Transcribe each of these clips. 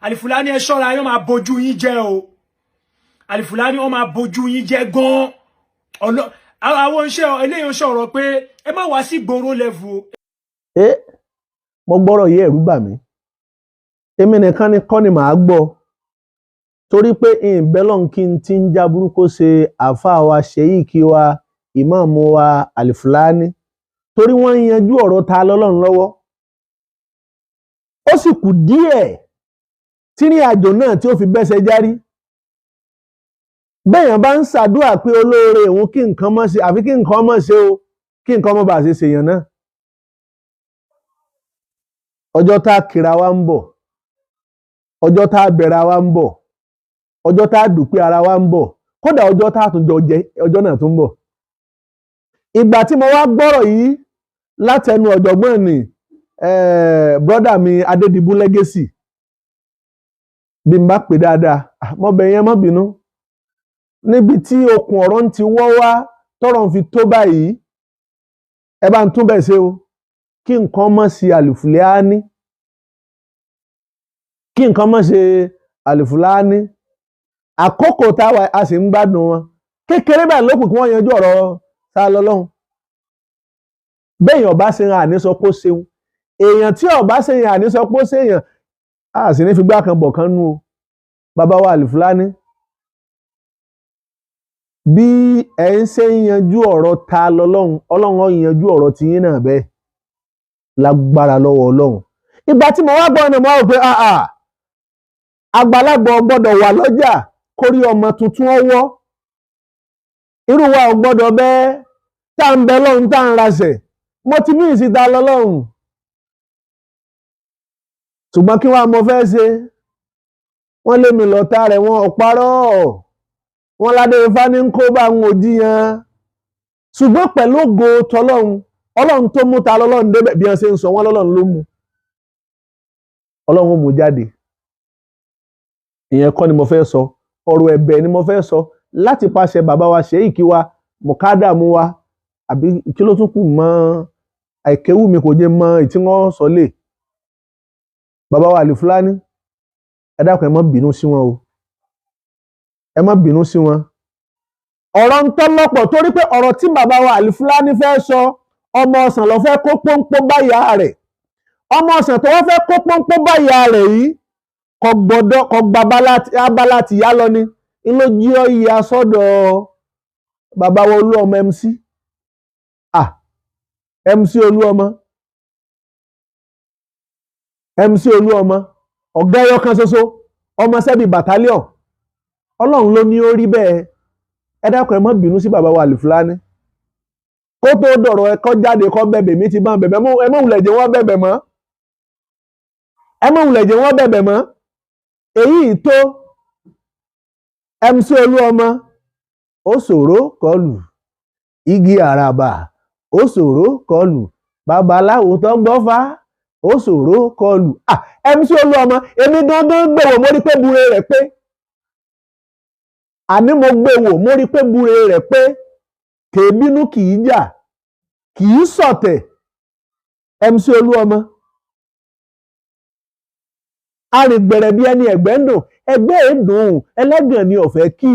Alifulani, ẹ ṣọ́ra yín, máa bojú yín jẹ́ o. Alifulani, wọ́n máa bojú yín jẹ́ gan. Àwọn iṣẹ́ eléyìí ń sọ̀rọ̀ pé ẹ má wá sí gbòòrò level o. Ẹ mo gbọ́rọ̀ yìí, ẹ̀rù bà mí. Èmi nìkan ni kọ́ ni màá gbọ́, torí pé ìbẹ́lọ̀n kí n ti ń já burúkú ṣe àáfàá wa, ṣèyíkì wa, ìmáàmù wa Alifulani, torí wọ́n ń yanjú ọ̀rọ̀ ta lọ́lọ́run lọ́wọ́. Ó sì kù díẹ̀ tí ní àjò náà tí ó fi bẹ́sẹ̀ járí. Béèyàn bá ń ṣàdúrà pé olóore òun, kí nǹkan mọ́ ṣe, àfi kí nǹkan mọ́ ṣe o, kí nǹkan mọ́ bá ṣe ṣèyàn náà. Ọjọ́ tá a kíra wa ń bọ̀, ọjọ́ tá a bẹ̀rẹ̀ wa ń bọ̀, ọjọ́ tá a dùpẹ́ ara wa ń bọ̀, kódà ọjọ́ tá a tún jọ jẹ, ọjọ́ náà tún ń bọ̀. Ìgbà tí mo wá gbọ́rọ̀ yìí látẹnu ọ̀jọ̀gbọ́n ni brọ́dà mi Adédìbú Legacy, bí n bá pè dáadáa, mo bẹ̀ yẹn, má bínú. Níbi tí okùn ọ̀rọ̀ ń ti wọ́ wá tọ́rọ̀ ń fi tó báyìí, ẹ bá ń tún bẹ̀ ṣe o, kí nǹkan mọ̀ sí Àlùfùlání, kí nǹkan mọ̀ ṣe Àlùfùlání. Àkókò táwa a sì ń gbádùn wọn kékeré báyìí lókùn kí wọ́n yanjú ọ̀rọ̀ sá lọ́lọ́hún. Béèyàn bá ṣe hàn àní sọ pé ó ṣeun, èèyàn tí ọba ṣe hàn àní sọ pé ó ṣèyàn, a sì ní fi gbá kan bọ̀ kan nú o. Bàbá wa Àlùfùlání, bí ẹ ń ṣe ń yanjú ọ̀rọ̀ ta lọ́lọ́hún, Ọlọ́run ó yanjú ọ̀rọ̀ tiyín náà bẹ́ẹ̀ lágbára lọ́wọ́ Ọlọ́run. Ìgbà tí mo wá gbọ́ ọ̀nà, mo wá rò pé àgbàlagbà ò gbọ́dọ̀ wà lọ́jà kórí ọmọ tuntun ọwọ́. Irú wa ò gbọ́dọ̀ bẹ́ẹ̀ tá à ń bẹ lọ́hùn, tá à ń rasẹ̀. Mo ti mí ìsìta lọ́lọ́hùn, ṣùgbọ́n kí wàá mo fẹ́ ṣe? Wọ́n lé mi lọ́tà rẹ̀, wọn ò parọ́. Wọ́n ládé ifá ní kó bá ń òjìyàn, ṣùgbọ́n pẹ̀lú ògo tọlọ́hun, Ọlọ́run tó mú ta lọ́lọ́run débẹ̀, bí wọ́n ṣe ń sọ wọ́n lọ́lọ́run ló mú, Ọlọ́run ó mú jáde. Ìyẹn kọ́ ni mo fẹ́ sọ. Ọ̀rọ̀ ẹ̀bẹ̀ ni mo fẹ́ sọ láti pàṣẹ bàbá wa, ṣèyíkí wa, mọ̀kádàmú wa, àbí kí ló tún kù mọ́? Àìkéwù mi kò jẹ́ mọ́ ìtí wọ́n sọ lè bàbá wa Àlùfùlání. Ẹ dákun, ẹ má bínú sí wọn o, ẹ má bínú sí wọn. Ọ̀rọ̀ ń tọ́ lọ́pọ̀, torí pé ọ̀rọ̀ tí bàbá wa Àlùfùlání fẹ́ sọ, ọmọ ọ̀sán ló fẹ́ kó pọ́npọ́n báyà rẹ̀. Ọmọ ọ̀sán tó wọ́n fẹ́ kó pọ́npọ́n báyà rẹ̀ yìí kò gbọ́dọ̀ kò gba abala tìyá lọ ni ńlójú ọ̀yà sọ́dọ̀ bàbá wa Olúọmọ MC, ah, MC Olúọmọ, MC Olúọmọ, ọ̀gá ẹyọ kan ṣoṣo, ọmọ sẹ́bi battalion. Ọlọ́run ló ní ó rí bẹ́ẹ̀. Ẹ dákun, ẹ má bínú sí bàbá wa Àlùfùlání. Kó tó dọ̀rọ̀ ẹ kọ́ jáde kọ́ bẹ̀bẹ̀ mi ti bá ń bẹ̀bẹ̀. Ẹ má wulẹ̀ jẹ́ wọ́n bẹ̀bẹ̀ mọ́, ẹ má wulẹ̀ jẹ́ wọ́n bẹ̀bẹ̀ mọ́. Èyí tó MC Olúọmọ, ó ṣòro kọlù igi àràbà, ó ṣòro kọlù babaláwo tó gbọ́fá, ó ṣòro kọlù. Ah, MC Olúọmọ, èmi gangan gbèwò, mo rí pé bure rẹ̀ pé, àní mo gbèwò, mo rí pé bure rẹ̀ pé kèé bínú, kì í jà, kì í sọ̀tẹ̀. MC Olúọmọ arìngbẹ̀rẹ̀ bí ẹni ẹ̀gbẹ́ ń dùn, ẹgbẹ́ ẹ̀ dùn, ẹlẹ́gàn ni ọ̀fẹ́ kì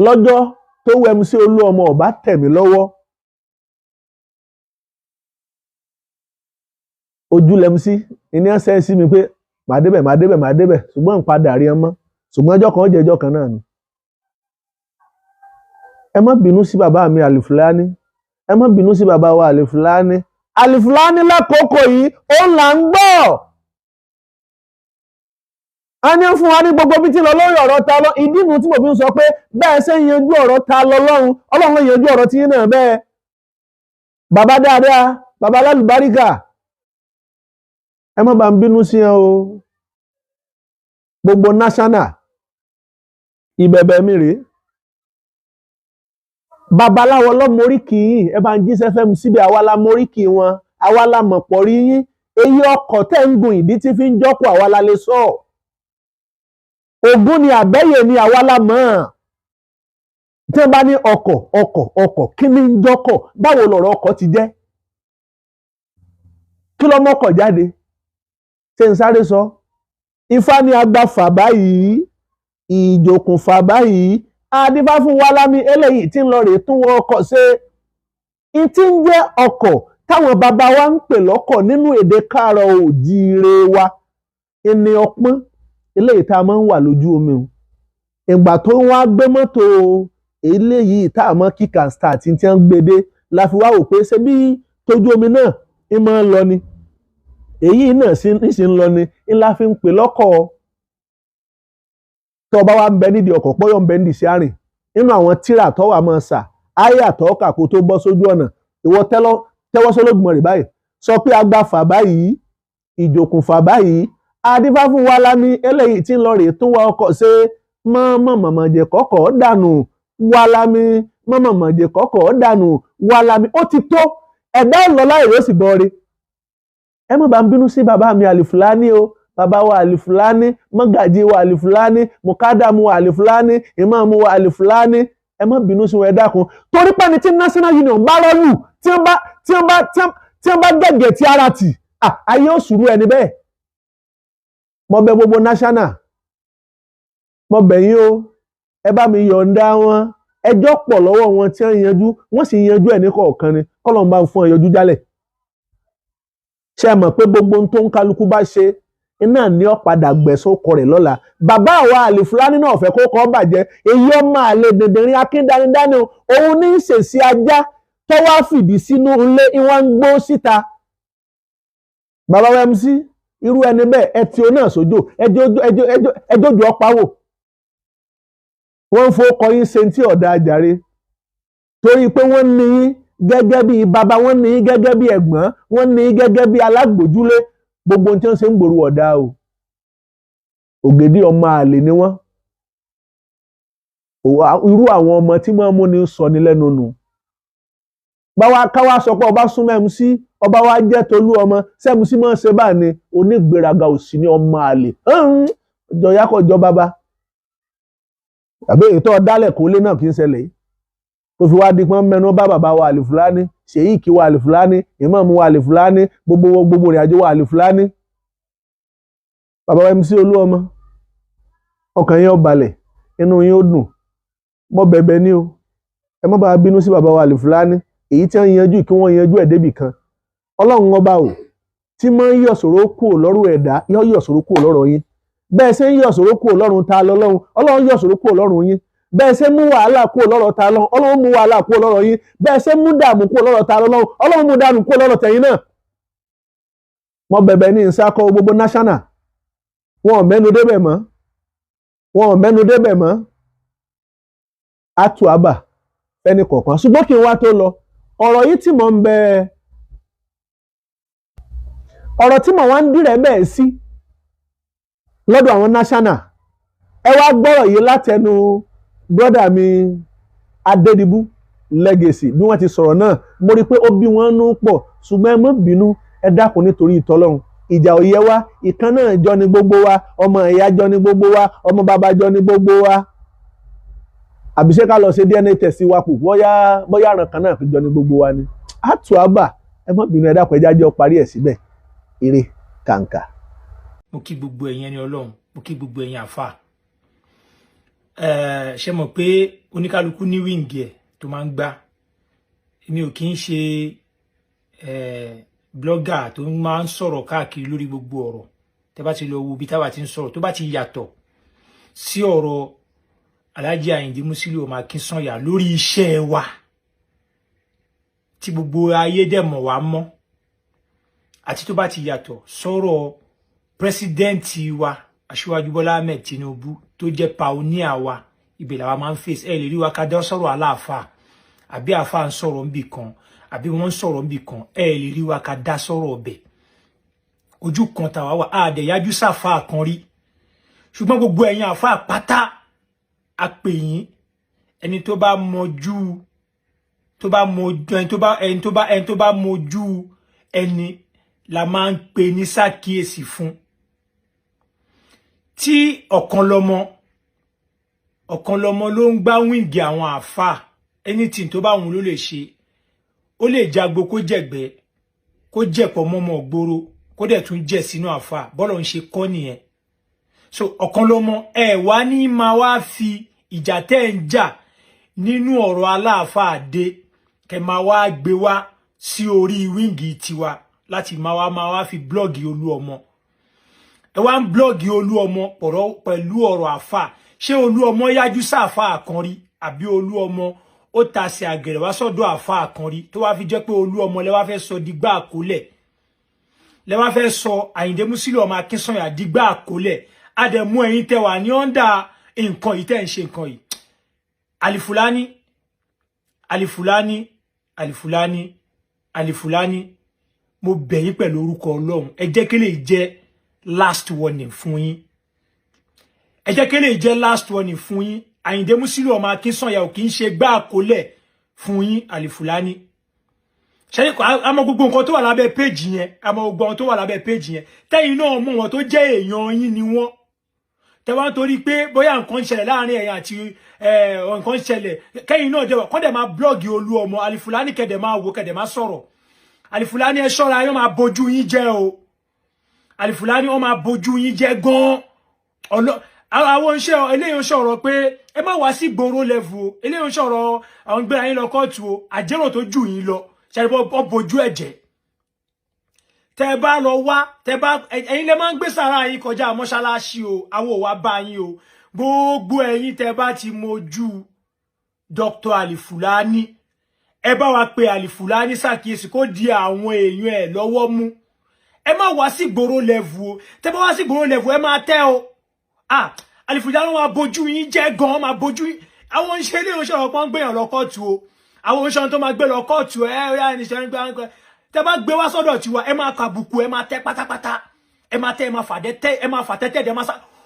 lọ́jọ́ tó wọ. MC Olúọmọ ọ̀bá tẹ̀ mí lọ́wọ́, ojú lẹ́mc ìní ẹsẹ̀ sí mi pé màá débẹ̀, màá débẹ̀, màá débẹ̀, ṣùgbọ́n n padà rí ẹ mọ́. Ṣùgbọ́n ọjọ́ kan ó jẹ́ ọjọ́ kan náà ni. Ẹ má bínú sí bàbá mi Àlùfùlání, ẹ má bínú sí bàbá wa Àlùfùlání. Àlùfùlání lákòókò yìí, ó là ń gbọ́. A ní fún wa ní gbogbo bí tí lọ lórí ọ̀rọ̀ ta lọ. Ìdí nu tí mo fi ń sọ pé bẹ́ẹ̀ ṣe ń yanjú ọ̀rọ̀ ta lọ lọ́run, Ọlọ́run ló yanjú ọ̀rọ̀ tí yín náà bẹ́ẹ̀. Bàbá dáadáa, bàbá alálùbáríkà, ẹ má bá ń bínú sí ẹ o. Gbogbo national ìbẹ̀bẹ̀ mi rèé. Babaláwo lọ́mọríkì yín, ẹ bá ń jíṣẹ́ fẹ́mi síbi. Àwa la móríkì wọn, àwa la mọ̀ pọ̀ rí yín. Èyí ọkọ̀ tẹ́ ń gun, ìdí tí fi ń jọ́kọ̀, àwa la lè sọ. Ògún ni àbẹ́yẹ ni, àwa la mọ̀ ọ́n. Tí wọ́n bá ní ọkọ̀, ọkọ̀, ọkọ̀, kí ni ń jọ́kọ̀? Báwo lọ̀rọ̀ ọkọ̀ ti jẹ́? Kí ló mọ́kọ̀ jáde? Ṣé n sáré sọ? Ifá ní agbáfà báyìí, ìjòkùnfà báyìí, adífá fún wa lámì eléyìí tí ń lọ rèé tún wọ ọkọ̀ ṣe. Ìtí ń jẹ́ ọkọ̀ táwọn bàbá wa ń pè lọ́kọ̀ nínú èdè káàárọ̀ òjíire wa ẹni ọpọ́n eléyìí tá a máa ń wà lójú omi o. Ìgbà tó ń wá gbé mọ́tò eléyìí tá a mọ̀ kick and start tí wọ́n ń gbé dé la fi wá wò pé ṣé bí tójú omi náà ń máa ń lọ ni, èyí náà sì ń lọ ni ńlá fi ń pè lọ́kọ̀. Tó bá wá ń bẹ nídìí ọkọ̀ pọ́yọ̀ ń bẹ nídìí sí àrìn nínú àwọn tíra tó wà máa sà áyà tó kà kó tó bọ́ sójú ọ̀nà, ìwọ tẹ́wọ́ sólógbọ̀n rẹ̀ báyìí, sọ pé agbáfà báyìí, ìjòkùnfà báyìí, adífá fún wa lámì eléyìí tí ń lọ rèé tún wá ọkọ̀ ṣe, mọ́mọ́mọ́mọ́jẹ kọ́kọ́ dànù wá lámì, mọ́mọ́mọ́jẹ kọ́kọ́ dànù wá lámì. Ó ti tó ẹ̀dá ọ̀lọ́ láì rò sì bọ́ọ̀rẹ́. Ẹ má bá ń bínú sí bàbá mi Àlìfùlání o, bàbá wa Àlìfùlání, mọ́gàjí wa Àlìfùlání, mùkádàmù wa Àlìfùlání, ìmáàmù wa Àlìfùlání, ẹ má bínú sí wọn, ẹ dákun. Torí pé ní tí National Union bá rọ́ọ̀lù tí wọ́n bá gẹ̀gẹ̀ tí ara tì, ayé ò sùúrù ẹni bẹ́ẹ̀. Mo bẹ̀ gbogbo national, mo bẹ̀ yín o, ẹ bá mi yọ̀ǹda wọn. Ẹjọ́ pọ̀ lọ́wọ́ wọn tí wọ́n yanjú, wọ́n sì yanjú ẹ̀ ní kọ̀ọ̀kan ni, kọ́lọ́n bá ń fún ẹ yọjú jálẹ̀. Ṣé ẹ mọ̀ pé gbogbo ohun tó ń kálukú bá ṣe iná ní ọ̀padà gbẹ̀sán kọ rẹ̀ lọ́la. Bàbá àwa Àlìfùlání náà fẹ́ kó kọ́ bàjẹ́. Èyí ọmọ àlè dìndìnrín akíndanidání òun ní í ṣèṣì ajá tó wá fìdí sínú ilé ìwọ̀n ń gbó síta. Bàbá wa MC, irú ẹni bẹ́ẹ̀ ẹ ti o náà sójó, ẹjọ́jú ọ̀pá wò. Wọ́n ń fowó yín ṣe tí ọ̀dà àjàre torí pé wọ́n ní yín gẹ́gẹ́ bí bàbá, wọ́n ní yín gẹ́gẹ́ bí ẹ̀gbọ́n, wọ́n ní yín gẹ́gẹ́ bí alágbòjúlé. Gbogbo ohun tí wọ́n ṣe ń gbòòrò ọ̀dà o. Ògèdè ọmọ àlè ni wọ́n. Irú àwọn ọmọ tí wọ́n mú ni sọ ní lẹ́nu nù. Báwa káwá sọ pé ọba súnmọ́ MC, ọba wa jẹ́ Tolú ọmọ sẹ́mu sí mọ́ ṣe báà ni onígbéraga òsì ní ọmọ àlè. Jọ yákọ̀ jọ bàbá. Àbí èyí tó dálẹ̀ kólé náà kì í ṣẹlẹ̀ yìí. Tó fi wá di pọ́n mẹ́nu bá bàbá wa Àlìfùlání, ṣèyíkì wa Àlìfùlání, ìmáàmù wa Àlìfùlání, gbogbo gbogbo ìrìn àjò wa Àlìfùlání. Bàbá wa MC Olúọmọ, ọkàn yín ó balẹ̀, inú yín ó dùn. Mo bẹ̀bẹ̀ ní o, ẹ má bàa bínú sí bàbá wa Àlìfùlání. Èyí tí wọ́n yanjú kí wọ́n yanjú ẹ̀ débì kan. Ọlọ́run ọba o, tí máa ń yọ̀sọ̀rọ̀ kúrò lọ́rùn ẹ̀dá, yọ yọ̀sọ̀rọ̀ kúrò lọ́rọ̀ yín. Bẹ́ẹ̀ ṣe ń yọ̀sọ̀rọ̀ kúrò lọ́rùn ta lọ́lọ́run, Ọlọ́run yọ̀sọ̀rọ̀ kúrò lọ́rùn yín. Bẹ́ẹ̀ ṣe mú wàhálà kúrò lọ́rọ̀ ta lọ́run, Ọlọ́run mú wàhálà kúrò lọ́rọ̀ yín. Bẹ́ẹ̀ ṣe mú dààmú kúrò lọ́rọ̀ ta lọ́lọ́run, Ọlọ́run mú dààmú kúrò lọ́rọ̀ tẹ̀yìn náà. Mo bẹ̀bẹ̀ ní ìsákọ̀ gbogbo national, wọn ò mẹ́nu débẹ̀ mọ́, wọn ò mẹ́nu débẹ̀ mọ́. Atu àbà fẹ́ni kọ̀ọ̀kan. Ṣùgbọ́n kí n wá tó lọ, ọ̀rọ̀ yìí tí mò ń bẹ, ọ̀rọ̀ tí mò ń wá ń dìrẹ̀ bẹ́ẹ̀ sí lọ́dọ̀ àwọn national, ẹ wá gbọ́rọ̀ yìí látẹnu brọ́dà mi Adédìbú Legacy. Bí wọ́n ti sọ̀rọ̀ náà, mo rí i pé ó bí wọ́n nú pọ̀, ṣùgbọ́n ẹ má bínú, ẹ dákun nítorí ìtọ́lọ́run. Ìjà ò yẹ wá, ìkan náà jọ ni gbogbo wa, ọmọ ìyá jọ ni gbogbo wa, ọmọ bàbá jọ ni gbogbo wa. Àbí ṣé ká lọ ṣe DNA test wa kù, bóyá bóyá àrùn kan náà jọ ni gbogbo wa ni. Àtú àbà, ẹ má bínú, ẹ dákun, ẹ jájọ́ parí ẹ̀ síbẹ̀. Ire kàǹkà. Mo kí gbogbo ẹ̀yin ẹni Ọlọ́run, mo kí gbogbo ẹ̀yin àfà. Ṣe mọ̀ pé oníkálukú ní wíǹgì ẹ̀ tó máa ń gbá. Èmi ò kí ń ṣe blogger tó máa ń sọ̀rọ̀ káàkiri lórí gbogbo ọ̀rọ̀. Tẹ́ bá ti lọ wo ibi táwa ti ń sọ̀rọ̀, tó bá ti yàtọ̀ sí ọ̀rọ̀ Alhaji Àyìndé Musiliu ọmọ Akínsànyà lórí iṣẹ́ wa tí gbogbo ayé dẹ̀ mọ̀ wá mọ́, àti tó bá ti yàtọ̀ sọ̀rọ̀ pírẹsidẹ́ǹtì wa Aṣíwájú Bọ́lá Ahmed Tinubu tó jẹ́ pioneer wa, ibẹ̀ làwa máa ń fèsì. Ẹ lè rí wa ká dá sọ̀rọ̀ aláàfáà, àbí àfáà ń sọ̀rọ̀ níbì kan, àbí wọ́n ń sọ̀rọ̀ níbì kan, ẹ lè rí wa ká dá sọ̀rọ̀ ọbẹ̀. Ojú kan tàwa wà, á dẹ̀ yájú sáfáà kan rí. Ṣùgbọ́n gbogbo ẹ̀yin àfáà pátá, a pè yín, ẹni tó bá mọjú, tó bá mọjú, ẹni tó bá ẹni tó bá ẹni tó bá mọjú ẹni la máa ń pè ní ṣàkíyèsí fún. Tí ọ̀kan lọ́mọ ló ń gbá wíǹgì àwọn àáfàá, anything tó bá wùn ló lè ṣe. Ó lè jagbo kó jẹ̀gbẹ́, kó jẹ̀pọ̀ mọ́mọ́ gbòòrò, Kó dẹ̀ tún jẹ́ sínú àfa bọ́lọ̀ ń ṣe kọ́ nìyẹn. So ọ̀kan lọ́mọ ẹ wá ní máa wá fi ìjà tẹ́ ń jà nínú ọ̀rọ̀ aláàfáà dé, kẹ máa wá gbé wá sí orí wing tiwa láti máa wá fi blog Olú Ọmọ. Ẹ wá ń blog Olú Ọmọ pẹ̀lú ọ̀rọ̀ àfà. Ṣé Olú Ọmọ yájú sáàfà kan rí, àbí Olú Ọmọ ó tasẹ̀ àgẹ̀rẹ̀ wá sọ́dọ̀ àfà kan rí, tó wá fi jẹ́ pé Olú Ọmọ lẹ wá fẹ́ sọ dìgbà àkólẹ̀, lẹ wá fẹ́ sọ Àyìndé Músílù ọmọ Akínsànyà dìgbà àkólẹ̀? Àdẹ̀mú ẹ̀yin tẹ wà ní under nǹkan yìí, tẹ́ ń ṣe nǹkan yìí. Alifulani, Alifulani, Alifulani, Alifulani, mo bẹ̀ yín pẹ̀lú orúkọ Ọlọ́run, ẹ jẹ́ kí lè jẹ́ last warning fún yín. Ẹ jẹ́ kí lè jẹ́ last warning fún yín. Àyìndé Músílù ọmọ Akínsànyà ò kì í ṣe gbá àkólẹ̀ fún yín, Alifulani. Ṣe àmọ́ gbogbo nǹkan tó wà lábẹ́ péjì yẹn, àmọ́ gbogbo àwọn tó wà lábẹ́ péjì yẹn, tẹ́yìn náà mọ̀ wọn tó jẹ́ èèyàn yín ni wọ́n. Tẹ́wọ́n nítorí pé bóyá nǹkan ń ṣẹlẹ̀ láàrin ẹ̀yin àti nǹkan ń ṣẹlẹ̀, kẹ́yìn náà jẹ́ kọ́ dẹ̀ máa blog Olú Ọmọ. Alifulani, kẹ̀dẹ̀ máa wò, kẹ̀dẹ̀ máa sọ̀rọ̀. Alifulani, ẹ ṣọ́ra, yóò máa bojú yín jẹ́ o. Alifulani, wọ́n máa bojú yín jẹ́ gan-an. Àwọn iṣẹ́ eléyìí ń sọ̀rọ̀ pé ẹ má wá sí gbòòrò level o. Eléyìí ń sọ̀rọ̀ àwọn gbéra yín lọ kóòtù o. Àjẹrò tó jù yín lọ ṣàlùbọ̀ ọ bojú ẹ̀jẹ̀. Tẹ bá lọ wá, tẹ bá, ẹ̀yin lẹ máa ń gbé sàrà yín kọjá mọ́ṣáláṣí o. Àwọn ò wá bá yín o. Gbogbo ẹ̀yin tẹ bá ti mojú Dr. Alifulani, ẹ bá wa pe Alifulani ṣàkíyèsí kó di àwọn èèyàn ẹ̀ lọ́wọ́ mú. Ẹ má wá sí gbòòrò level o. Tẹ bá wá sí gbòòrò level, ẹ máa tẹ́ o. Ah, Alifulani, wọn máa bójú yín jẹ́ gan, máa bójú yín. Àwọn oníṣẹ́ ilé ìránṣẹ́ ọ̀pọ̀ ń gbéyàn lọ kóòtù o. Àwọn oníṣẹ́ tó máa gbé lọ kóòtù, ẹ ẹ ẹ níṣẹ́ ń gbé. Tẹ bá gbé wá sọ́dọ̀ tiwa, ẹ máa kàbùkù, ẹ máa tẹ́ pátápátá, ẹ máa tẹ́, ẹ máa fàdé tẹ́, ẹ máa fà tẹ́tẹ́ dẹ,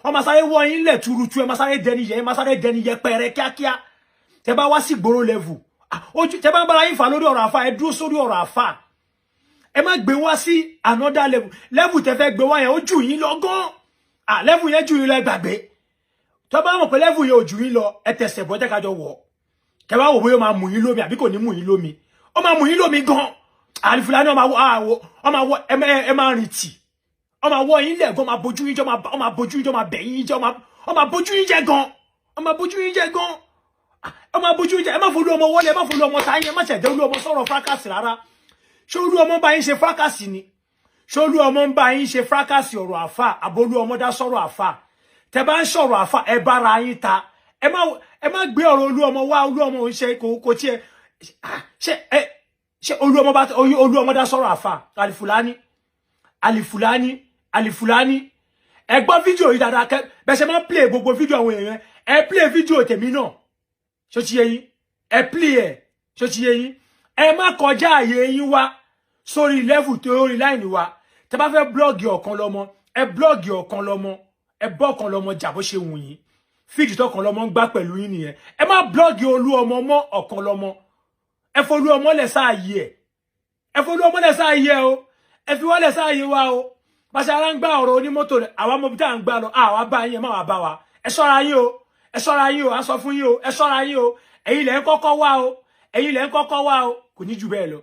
wọ́n máa sáré wọ́ yín lẹ̀ tuurutu, ẹ máa sáré dẹni yẹ, ẹ máa sáré dẹni yẹpẹrẹ kíákíá tẹ bá wá sí gbòòrò level. Ojú tẹ bá ń bára yín fà lórí ọ̀rọ̀ àfa, ẹ dúró sórí ọ̀rọ̀ àfa. Ẹ má gbé wá sí another level. Level tẹ fẹ́ gbé wá yẹn, ó jù yín lọ gan. Ah, level yẹn jù yín lọ, ẹ gbàgbé. Tó bá mọ̀ pé level yẹn ò jù yín lọ, ẹ tẹ̀sẹ̀ bọ́, jẹ́ ká jọ wọ̀, kẹ wá wò bóyá ó máa mú yín lómi àbí kò ní mú yín lómi. Ó máa mú yín lómi gan. Àlìfúlàní, ó máa wọ, ó máa wọ, ẹ máa rìn tì, ó máa wọ yín lẹ́ẹ̀gan, máa bójú yín jẹ́, ó máa bójú yín jẹ́, ó máa bẹ̀ yín jẹ́, ó máa bójú yín jẹ́ gan, ó máa bójú yín jẹ́ gan, ó máa bójú yín jẹ́. Ẹ má folú ọmọ wọlé, ẹ má folú ọmọ táyé, ẹ má ṣẹ̀dẹ̀ olú ọmọ sọ̀rọ̀ fracas rárá. Ṣé olú ọmọ bá yín ṣe fracas ni? Ṣé olú ọmọ ń bá yín ṣe fracas ọ̀rọ̀ àfà, àbólú ọmọ dá sọ̀rọ̀ àfà? Tẹ bá ń sọ̀rọ̀ àfà, ẹ bára yín ta. Ẹ má gbé ọ̀rọ̀ olú ọmọ wá. Olú ọmọ òun ṣe kò tiẹ̀ ṣe ẹ. Ṣé olú ọmọ bá olú ọmọ dá sọ̀rọ̀ àfà? Alifulani, Alifulani, Alifulani, ẹ gbọ́ fídíò yìí dáadáa. Kẹ bẹ́ẹ̀ ṣe máa ń play gbogbo fídíò àwọn èèyàn, ẹ play fídíò tèmi náà. Ṣó ti yé yín? Ẹ play ẹ. Ṣó ti yé yín? Ẹ má kọjá àyè yín wá sórí level tó orí line wa. Tẹ bá fẹ́ blog ọ̀kan lọ́mọ, ẹ blog ọ̀kan lọ́mọ, ẹ bọ́ ọ̀kan lọ́mọ jà bó ṣe wù yín. Fídíò tọkàn lọ́mọ ń gbá pẹ̀lú yín nìyẹn. Ẹ má blog olú ọmọ mọ́ ọ̀kan lọ́mọ. Ẹ folú ọmọ lẹ̀ sáàyè ẹ. Ẹ folú ọmọ lẹ̀ sáàyè ẹ o. Ẹ fi wọ́lẹ̀ sáàyè wa o. Pàṣẹ ara ń gbá ọ̀rọ̀ onímọ́tò rẹ̀, àwa mọ̀ bí tá à ń gbá lọ. Àwa bá yín, ẹ má wà bá wa. Ẹ ṣọ́ra yín o, ẹ ṣọ́ra yín o, à ń sọ fún yín o, ẹ ṣọ́ra yín o. Ẹ̀yin lẹ̀ ń kọ́kọ́ wá o, ẹ̀yin lẹ̀ ń kọ́kọ́ wá o. Kò ní jù bẹ́ẹ̀ lọ.